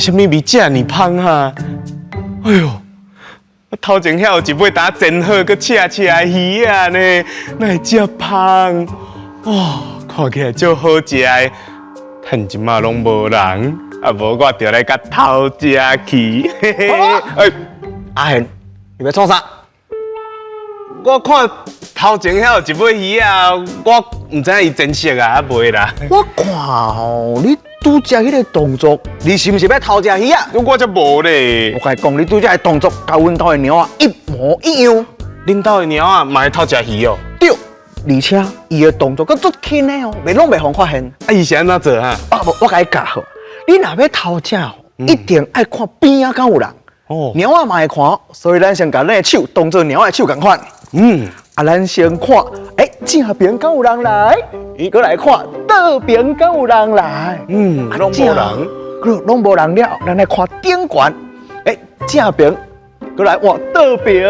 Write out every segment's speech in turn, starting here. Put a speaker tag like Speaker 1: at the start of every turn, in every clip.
Speaker 1: 啥物味遮爾芳啊？哎呦，頭前遐有一尾呾煎好閣赤赤的魚仔呢，哪會遮芳？哦，看起來足好食的。趁這馬攏無人，啊無我就來共偷食去。哎，
Speaker 2: 阿賢，你欲創啥？
Speaker 1: 我看頭前遐有一尾魚仔，我毋知影伊煎熟啊，啊未啦。
Speaker 2: 我看吼，你拄才彼个動作，你是毋是欲偷食魚仔？
Speaker 1: 我才無咧。
Speaker 2: 我共你講，你拄才的動作，佮阮兜的貓仔一模一樣。
Speaker 1: 恁兜的貓仔嘛會偷食魚哦？
Speaker 2: 對，而且伊的動作閣足輕的哦，袂攏袂予發現。
Speaker 1: 啊，伊是按怎做啊？
Speaker 2: 啊無，我共你教好。你若欲偷食吼，一定愛看邊仔敢有人。哦。貓仔嘛會看，所以咱先共咱的手當做貓仔的手仝款。啊，咱先看，欸，正邊敢有人來？閣來看倒邊敢有人來？
Speaker 1: 攏無人，
Speaker 2: 攏無人了，咱來看頂懸。欸，正邊，閣來換倒邊。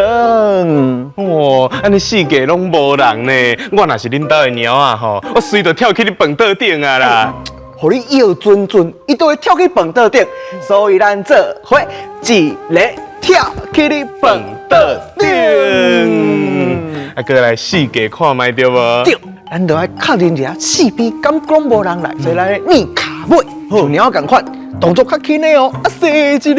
Speaker 1: 哦，按呢四界攏無人呢。我若是恁兜的貓仔吼，我隨就跳去你飯桌頂啊啦。
Speaker 2: 予你搖準準，伊都會跳去飯桌頂。所以咱做伙一个跳去你飯桌頂。
Speaker 1: 啊，閣來四界看覓對無？
Speaker 2: 對，咱就愛確認一下四邊敢講無人來，所以咱捏跤尾，像貓仝款，動作較輕的哦。啊，踅一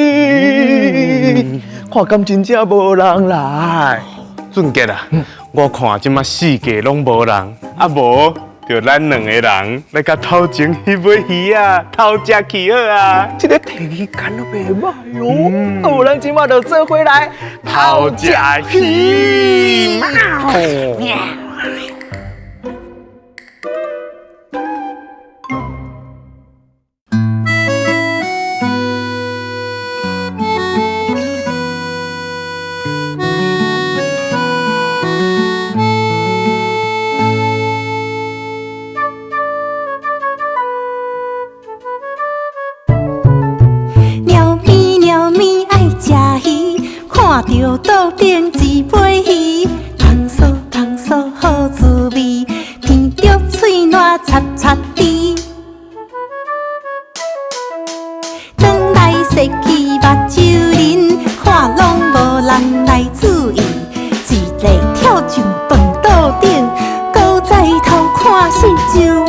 Speaker 2: 个，看敢真正無人來。
Speaker 1: 俊傑啊，我看這馬四界攏無人，啊無就咱兩个人來共頭前彼尾魚仔偷食去好啊！
Speaker 2: 這个提議敢都袂䆀哦。啊，無咱這馬就做伙來
Speaker 1: 偷食魚。
Speaker 3: 貓咪貓咪愛食魚，看著桌頂一尾魚，糖酥糖酥好滋味，闻著喙瀾擦擦甜。轉來踅去目睭仁，看攏無人來注意，一个跳上飯桌頂，閣再偷看四周圍。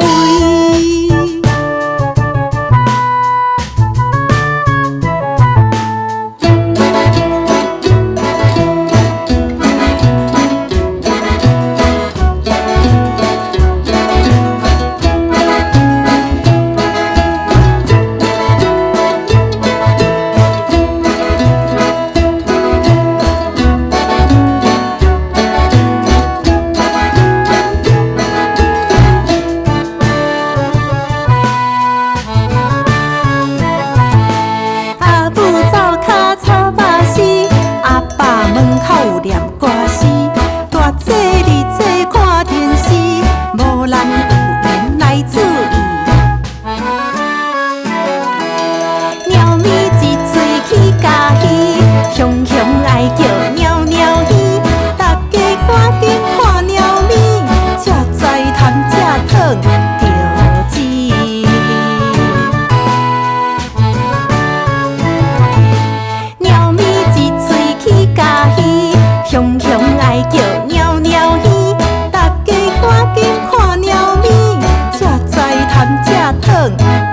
Speaker 3: 阿母灶跤炒肉絲，阿爸門口念歌詞，大姐二姐看電視，無人有閒來注意。貓咪一喙去咬魚，雄雄愛叫貓貓魚，大家趕緊看貓咪，才知貪食糖著錢。貓咪一喙去咬魚，雄雄愛叫貓貓魚，大家趕緊看貓咪，才知貪食糖。